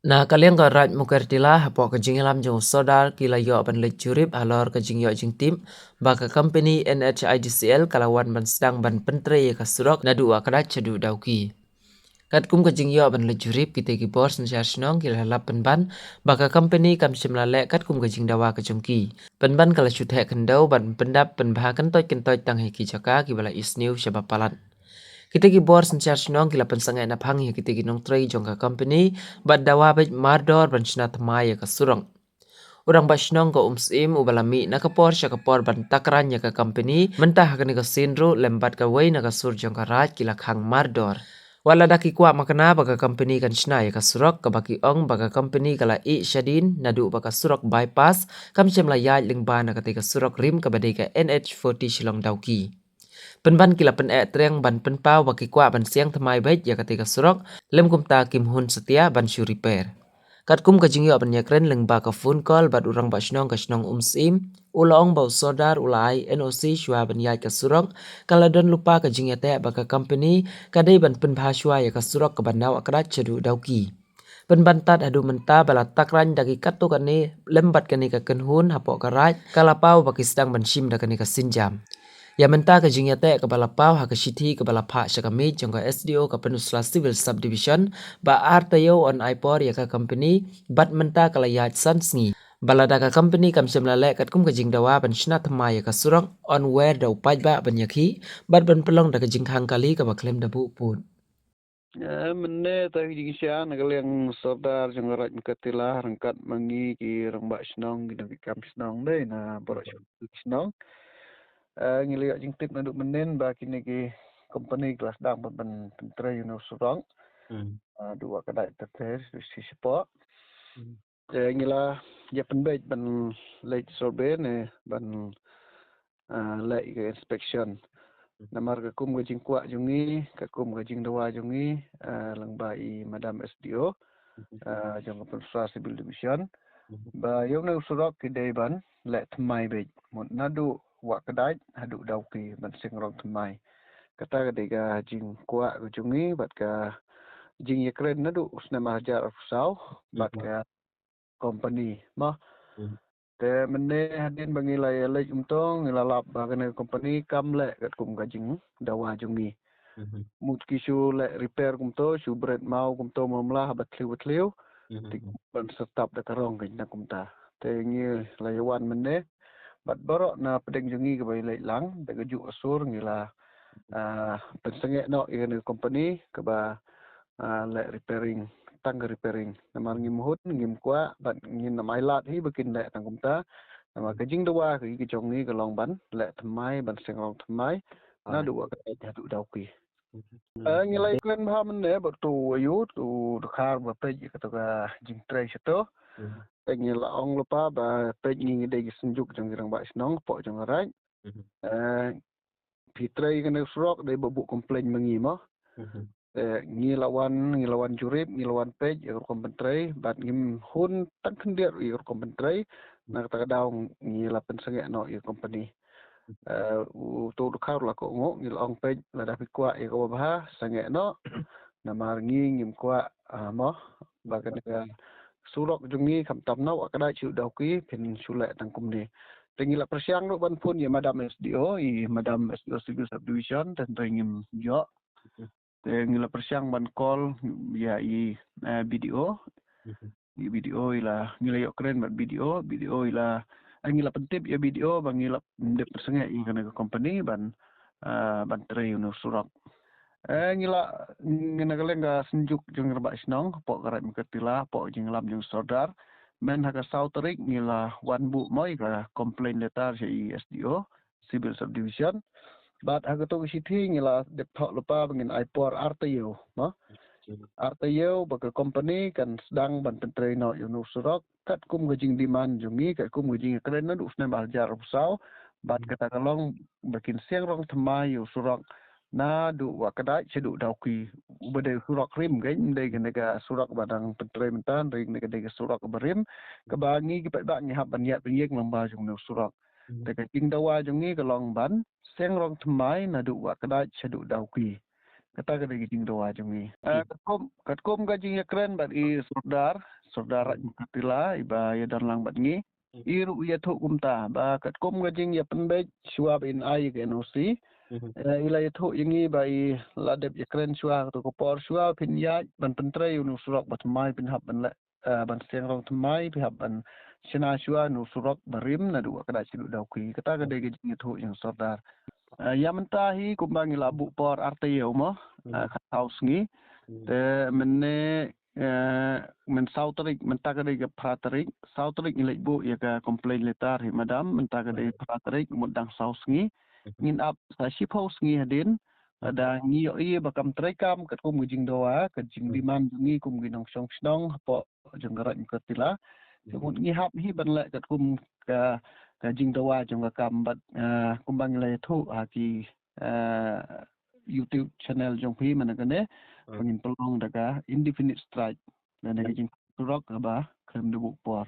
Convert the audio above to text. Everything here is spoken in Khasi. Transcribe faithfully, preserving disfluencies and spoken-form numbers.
Na ka liang ka Raid Mukertila, hapoh ka jingïalam jong u Sordar, ki la ïoh ban leit jurip halor ka jingïoh jingtip ba ka company N H I D C L ka la wan ban sdang ban pyntrei ïa ka surok naduh Wahkdait shaduh Dawki. Katkum ka jingïoh ban leit jurip, kita ki bor synshar shnong ki la lap pynban ba ka company kam shym la leh katkum ka jingdawa ka jong ki. Pynban ka la shu theh khyndew ban pyndap pynbha kyntoit kyntoit tang ha ki jaka kiba la isniew shaba palat. Kita ki bor synshar shnong ki la pynsangeh naphang ïa kita ki nongtrei jong ka company bad dawa beit mardor ban shna thymmai ïa ka surok. U rangbah shnong ka Umsyiem uba la mih na ka por sha ka por ban takran ïa ka company, mynta ha kane ka sien ruh lem bad kawei na ka sur jong ka Raid ki la khang mardor. Wat lada ki kwah makna ba ka company kan shna ïa ka surok, kaba ki ong ba ka company ka la ïeh shadien naduh ba ka surok bypass kam shym la ïaid lyngba na katei ka surok rim kaba dei ka N H forty Shillong Dawki. Pynban ki la pyneh triang ban pynpaw ba ki kwah ban siang thymmai beit ïa katei ka surok, lym kumta kim hun satia ban shu repair. Katkum ka jingïoh ban ïakren lyngba ka phone call bad u rangbah shnong ka shnong Umsyiem, u la ong ba u Sordar u la ai N O C shuwa ban ïaid ka surok, ka la don lypa ka jingïateh ba ka company ka dei ban pynbha shuwa ïa ka surok kaba na Wahkdait shaduh Dawki. Pynban tad haduh mynta ba la takran da ki katto katne lem bad kane ka kynhun hapoh ka Raid, ka la paw ba ki sdang ban shim da kane ka sienjam. Ïa mynta ka jingïateh kaba la paw ha ka shithi kaba la phah sha ka miej jong ka S D O ka Pynursla Civil Subdivision, ba ar taïew yn ai por ïa ka company, bad mynta ka la ïaid san sngi. Ba lada ka company kam shym la leh katkum ka jingdawa ban shna thymmai ïa ka surok, yn wer da u paidbah ban ïakhih bad ban pynlong da ka jingkhang kali kaba khlem da buh pud. Eh, mynne ta ki jingshisha na ka liang Sordar jong ka Raid Mukertila ryngkat ma ngi ki rangbah shnong, ki nongtrei kam shnong dei na baroh shnong. Eh, ngi la ïoh jingtip naduh mynnin ba kine ki company ki la sdang ban, ban pyntrei ïa une u surok. Hmm. Eh, naduh Wahkdait te te shi shapoh. Hmm. Te ngi la ïa pynbeit ban leit survey ne ban, ah, leit ka inspection. Namar ka kum ka jingkwah jong ngi, ka kum ka jingdawa jong ngi, ah, lyngba i Madam S D O, ah, jong ka Pynursla Civil Division. Ba ïa une u surok ki dei ban leh thymmai beit. Mut naduh Wahkdait haduh Dawki ban seng rong thymmai. Kata ka dei ka jingkwah ka jong ngi bad ka jingïakren naduh u snem ar hajar arphew saw bad ka company, mo. Hmm. Te mynne hadien ba ngi la ïa leit kumto, ngi la lap ba kane ka company kam leh katkum ka jingdawa jong ngi. Hmm. Mut ki shu leh repair kumto, shu bret maw kumto, mawla haba thliew ba thliew. Hmm. Te ban sa tap da ka rong ka jingdang kumta. Te ngi la ïa wan mynne bad baroh na pdeng jong ngi kaba ïa leit lang da kajuh ka sur ngi la, ah, pynsangeh noh ïa kane ka company kaba, ah, leh repairing, tang ka repairing. Namar ngim hun, ngim kwah bad ngin ym ailad hi ba kin leh tang kumta. Namar ka jingdawa ka jong ngi ka long ban leh thymmai, ban seng rong thymmai. Naduh Wahkdait haduh Dawki. Hmm. Eh, ngi la ïakren bha mynne bad uto u ayu, uto u Dkhar ba peit ïa kato ka jingtrei shato. Hmm. Te ngi la ong lypa ba peit ngi ngi dei ki synjuk jong ki rangbah shnong hapoh jong ka Raid. Hmm. Eh, phi trei kane ka surok dei ba buh complain ma ngi, mo. Hmm. Eh, ngi la wan, ngi la wan jurip, ngi la wan peit ïa ka rukom pyntrei bad ngim hun tang khyndiat ïa ka rukom pyntrei. Na kata ka daw ngi la pynsangeh noh ïa ka company. Eh, uto u Dkhar la kohnguh, ngi la ong peit lada phi kwah ïa kaba bha sangeh noh. Namar ngi ngim kwah, ah, mo, ba kane ka surok jong ngi khamtam na Wahkdait sha Dawki phin shu leh tang kumne. Te ngi la pyrshang ruh ban phone ïa Madam S D O, i Madam S D O Civil Subdivision, te hynrei ngim ïoh. Te ngi la pyrshang ban call ïa i, eh, B D O. Mhm. I B D O i la, ngi la ïoh kren bad B D O, B D O i la, eh, ngi la pyntip ïa B D O ba ngi la dep pynsangeh ïa kane ka company ban, eh, ban trei ïa une u surok. Eh, ngi la, ngi na ka liang ka synjuk jong ki rangbah shnong hapoh ka Raid Mukertila, hapoh jingïalam jong u Sordar. Mynta ha ka saw tarik ngi la wan buh mo ïa ka complaint letter sha i S D O Civil Subdivision. Bad ha kato ka shithi ngi la dep thoh lypa ba ngin ai por ar taïew, mo. Hmm. Ar taïew ba ka company kan sdang ban pyntrei noh ïa une u surok katkum ka jingdemand jong ngi, katkum ka jingïakren naduh u snem ar hajar arphew saw. Bad kata ka long ba kin seng rong thymmai ïa u surok naduh Wahkdait shaduh Dawki. Uba dei u surok rim, kan, ym dei kane ka surok ba dang pyntrei mynta, hynrei kane ka dei ka surok ba rim. Kaba ngi ki paidbah ngi hap ban ïaid ban ïeng lyngba jong une u surok. Hmm. Te ka jingdawa jong ngi ka long ban seng rong thymmai naduh Wahkdait shaduh Dawki. Kata ka dei ka jingdawa jong ngi. Eh, katkum, katkum ka jingïakren bad i Sordar, Sordar Raj Mukhertila, iba ïadon lang bad ngi. I ruh ïathuh kumta, ba katkum ka jingïapynbeit shuwa ba in ai ka N O C. Eh, i la ïathuh ïa ngi ba i la dep ïakren shuwa kato ka por shuwa phin ïaid ban pyntrei ïa une u surok ba thymmai phin hap ban leh, eh, ban seng rong thymmai, phi hap ban shna shuwa une u surok barim naduh ka dei sha Dawki. Kata ka dei ka jingïathuh jong Sordar. Eh, ïa mynta hi kumba ngi la buh por ar taïew mo, eh, khatsaw sngi. Te mynne, eh, myn saw tarik, mynta ka dei ka phra tarik, saw tarik ngi leit buh ïa ka complaint letter hi madam, mynta ka dei phra tarik, mut dang saw sngi. Ngin ap sa shiphew sngi hadien, lada ngi ïohi ba kam treikam katkum ka jingdawa, ka jingdemand jong ngi kum ki nongshong shnong hapoh jong ka Raj Mukhertila. Te mut ngi hap hi ban leh katkum ka, ka jingdawa jong ka kam bad, eh, kumba ngi la ïathuh ha ki, eh, YouTube channel jong phi mynne kane, ba ngin pynlong da ka indefinite strike. Lane ka jingsurok kaba khlem da buh por.